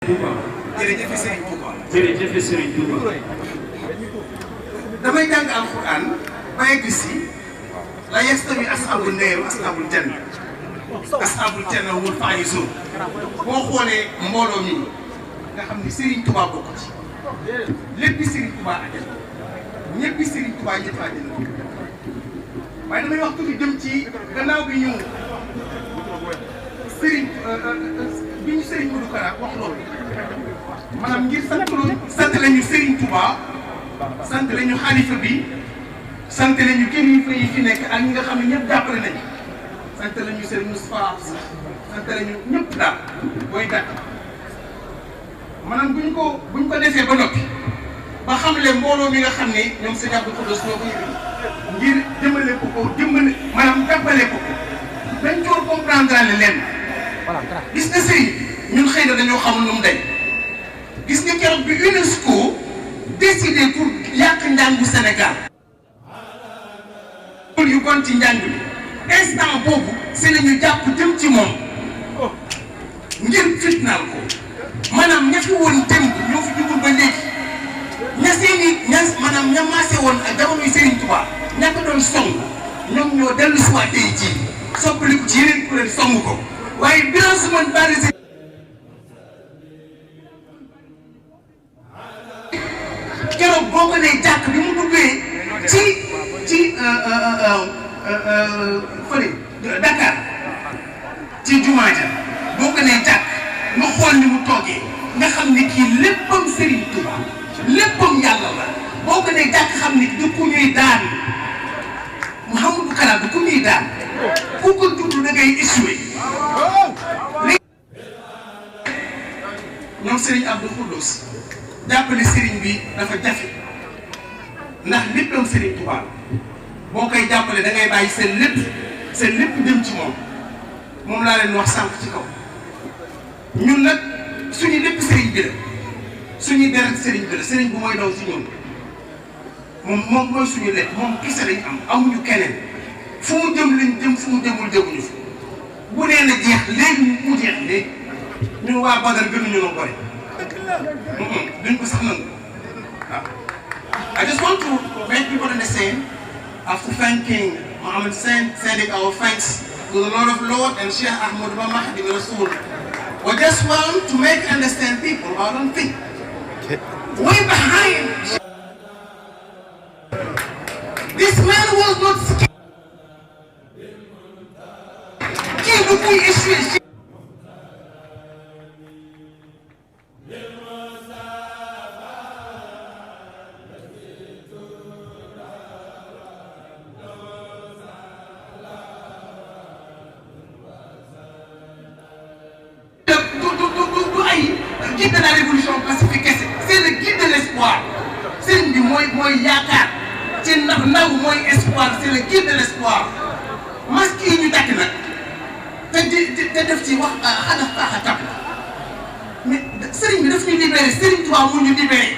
jërëjëf Serigne Touba. jërëjëf Serigne Touba. damay jàng alxuraan ba yegg si la yastawi ashabul naar wa ashabul janna. ashabul janna humul faa'izuun. boo xoolee mbooloo mi nga xam ne Serigne Touba bokk ci lépp Serigne Touba àjjana ñëpp Serigne Touba ñëpp àjjana waaye damay wax tuuti jëm ci gannaaw bi ñu Serigne bi ñu Serigne Modou Kara wax loolu maanaam ngir sant lañu Serigne Touba sant lañu xalifa bi sant lañu kilifa yi fi nekk ak ñi nga xam ne ñëpp jàppale nañu sant lañu Serigne Moustapha sant lañu ñëpp daal booy dàq maanaam buñ ko defee ba noppi ba xamle mbooloo mi nga xam ne ñoom sëñ Abdou Khoudoss ñoo ko yëg ngir jëmale ko maanaam jàppale ko dañ ko comprendre ne leen gis nga sëriñ ñun xëy na dañoo xamul nu mu day gis nga keroog bi UNESCO décidé pour yàq njàngu Sénégal yu kon ci njàng bi instant boobu si la ñu jàpp jëm ci moom ngir fitnaal ko maanaam ña fi woon démb ñoo fi jugul ba léegi maanaam ña maase woon ak jamonoy Serigne Touba ña ko doon song ñoom ñoo dellu si waat tey jii soppaliku ci yeneen kuréel song ko waaye bilan su man bari keroog boo ko nee jàkk bi mu duggee ci fële Dakar ci jumaa ja boo ko nee jàkk nga xool ni mu toogee nga xam ne kii léppam Serigne Touba léppam yàlla la boo ko nee jàkk xam ne du ku ñuy daan Mouhamadou Kara du ku ñuy daan ku ko tudd da ngay échoué ñoom Serigne Abdou Khoudoss jàppale Serigne bi dafa jafe ndax léppam Serigne Touba boo koy jàppale da ngay bàyyi seen lépp dem ci moom laa leen wax sànq ci kaw ñun nag suñu lépp Serigne bi la suñuy deret Serigne bi la Serigne bu mooy daw si ñun moom mooy suñu lépp moom kese lañ amuñu keneen fu mu jëm lañ jëm fu mu jëmul jëmuñu fi bu nee na jeex léegi mu jeex léegi ñun waa Badar gënuñu la bëri duñ ko sax nangu waaw. I just want to make people understand after thanking Mohammed sending our thanks to the Lord of Lords and Sheikh Ahmad Mahdi Rasul. We just want to make understand people I don't think. Way behind this man was not scared. Guide de la révolution pacifique, c'est le guide de l'espoir. C'est le mooy yaakaar ci ndaw mooy espoir, c'est le guide de l'espoir. masque yi ñu dakk nag te def ci wax xanaa faaxa kap mais Serigne bi daf ñu libéré Serigne Touba mu ñu libéré.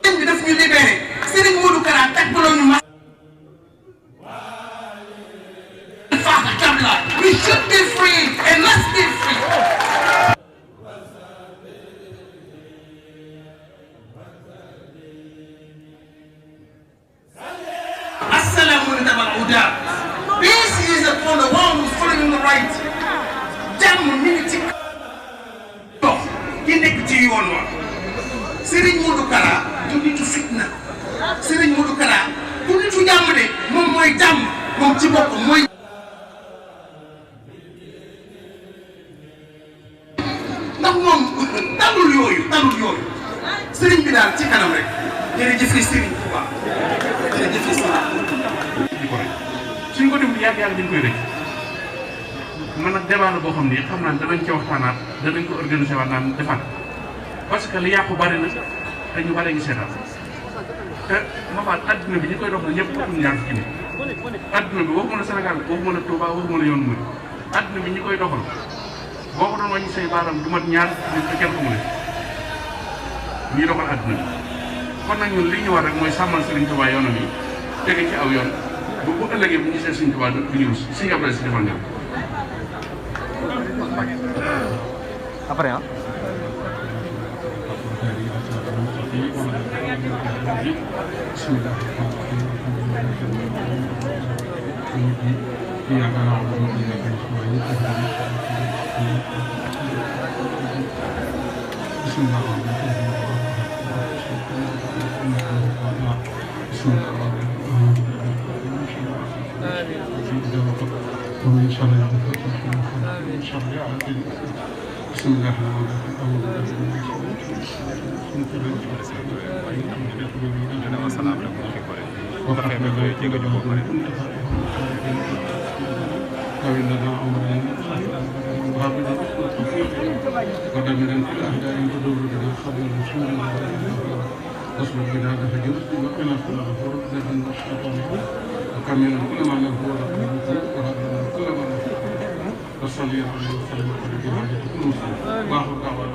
Serigne bi daf ñu libéré Serigne Modou Kara takkaloo ñu masque faaxa kap la. We should be free and must be free. Peace is upon the one who's following the right. Jàmm mi ngi ci dox ki nekk ci yoon wa. Serigne Modou Kara du nitu fitna. Serigne Modou Kara du nitu jàmm de moom mooy jàmm moom ci boppam mooy. ndax moom talul yooyu Serigne bi daal ci kanam rek jërëjëf Serigne Touba jërëjëf suñ ko dem yàgg dañ koy rek man nag débat la boo xam ni xam naa danañ ci waxtaanaat danañ ko organiser waat naan defaat parce que li yàqu bari na te ñu bari ngi seetaan te ma faat adduna bi ñi koy doxal ñëpp ëpp ñaar fukki nit adduna bi waxuma la Sénégal waxuma la Touba waxuma la yoonu Mouride adduna bi ñi koy doxal boo ko doon wàññi say baaram du mat ñaar nit te kenn xamul ñuy doxal adduna bi kon nag ñun li ñu war rek mooy sàmmal Serigne Touba yoonam yi tege ci aw yoon bu ëllëgee bu ñu gisee Serigne Touba du ñu rus si Abdoulaye si defal nga après ah. ومن شر ومن شر عبد بسم الله الرحمن وكمل كل ما له وصلي عليه وسلم على كل مسلم واخر دعوه